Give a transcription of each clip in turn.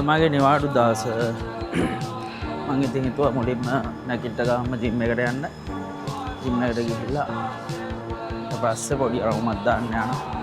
මගේ නිවාඩු දවස මං ඉතින් හිතුවා මුලින්ම නැගිට ගාම ජිම් එකට යන්න. ජිම් එකට ගිහිල්ලා ඊට පස්සේ පොඩි රවුමක් දාන්න යනවා.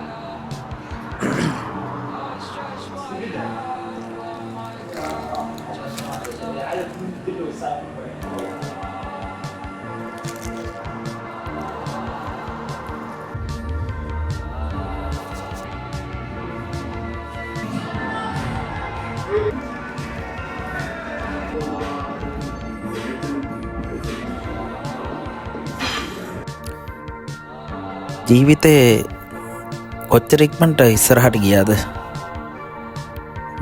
ජීවිතේ කොච්චර ඉක්මනට ඉස්සරහට ගියාද?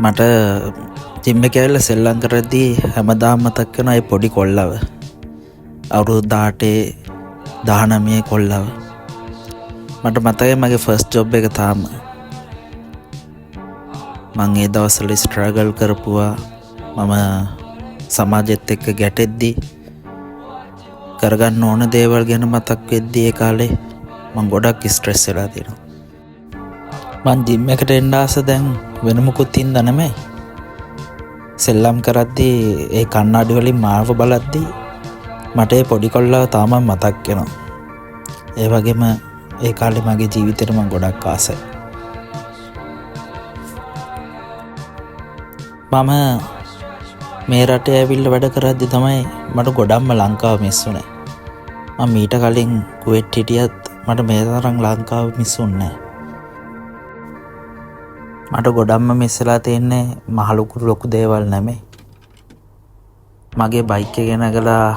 මට ජිම් එකේ ඇවිල්ලා සෙල්ලම් කරද්දී හැමදාම මතක් වෙනවා ඒ පොඩි කොල්ලව. අවුරුදු 18 19 කොල්ලව. මට මතකයි මගේ ෆස්ට් ජොබ් එක තාම. මං ඒ දවස්වල ස්ට්‍රගල් කරපුවා, මම සමාජෙත් එක්ක ගැටෙද්දී කරගන්න ඕන දේවල් ගැන මතක් වෙද්දී ඒ කාලේ මං ගොඩක් ස්ට්‍රෙස් වෙලා තියෙනවා. මං ජිම් එකට එන්න ආස දැන් වෙන මොකුත් හින්දා නෙමෙයි. සෙල්ලම් කරද්දී ඒ කණ්ණාඩි වලින් මාව බලද්දී මට ඒ පොඩි කොල්ලව තාමත් මතක් වෙනවා. ඒ වගේම ඒ කාලේ මගේ ජීවිතේට මං ගොඩක් ආසයි. මම මේ රටේ ඇවිල්ලා වැඩ කරද්දී තමයි මට ගොඩක්ම ලංකාව මිස් වුණේ. මං මීට කලින් කුවේට් හිටියත් මට මේ තරම් ලංකාව මිස් වුණේ නෑ. මට ගොඩක්ම මිස් වෙලා තියෙන්නේ මහ ලොකු ලොකු දේවල් නෙමෙයි. මගේ බයික් එක නැගලා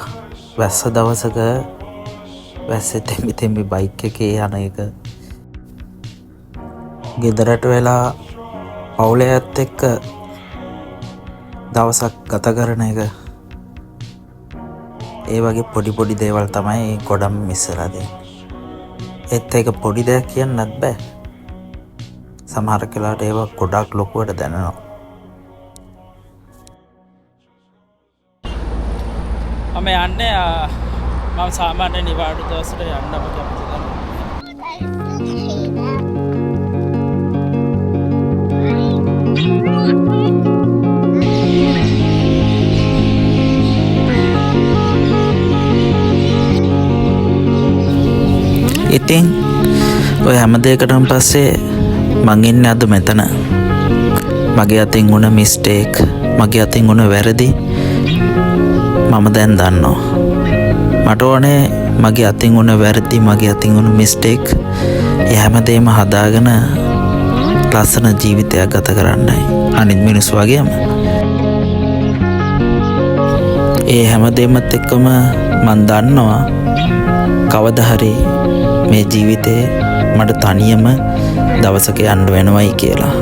වැස්ස දවසක වැස්සේ තෙමි තෙමි බයික් එකේ යන එක, ගෙදරට වෙලා පවුලේ අයත් එක්ක දවසක් ගත කරන එක, ඒ වගේ පොඩි පොඩි දේවල් තමයි ගොඩක්ම මිස් වෙලා තියෙන්නේ. ඒත් ඒක පොඩි දෙයක් කියන්නත් බෑ. සමහර වෙලාවට ඒවා ගොඩක් ලොකුවට දැනෙනවා. මම යන්නේ, මම සාමාන්‍ය නිවාඩු දවසට යන්නම කැමති තැන. ඉතින් ඔය හැම දෙයකටම පස්සේ මං ඉන්නේ අද මෙතන. මගේ අතින් වුණ මිස්ටේක්, මගේ අතින් වුණ වැරදි මම දැන් දන්නවා. මට ඕනේ මගේ අතින් වුණ වැරදි, මගේ අතින් වුණ මිස්ටේක් ඒ හැම දෙයක්ම හදාගෙන ලස්සන ජීවිතයක් ගත කරන්නයි අනිත් මිනිස්සු වගේම. ඒ හැම දෙයක්මත් එක්කම මං දන්නවා කවදා හරි මේ ජීවිතේ මට තනියම දවසක යන්න වෙනවයි කියලා.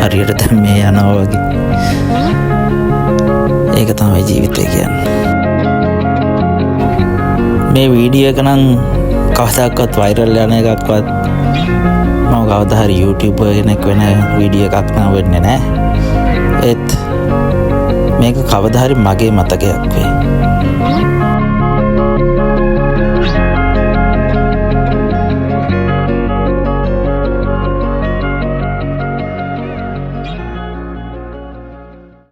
හරියට දැන් මේ යනවා වගේ. ඒක තමයි ජීවිතය කියන්නේ. මේ වීඩියෝ එක නම් කවදාකවත් වෛරල් යන එකක්වත් මම කවදා හරි YouTuber කෙනෙක් වෙන වීඩියෝ එකක් නම් වෙන්නේ නෑ. ඒත් මේක කවදා හරි මගේ මතකයක් වෙයි.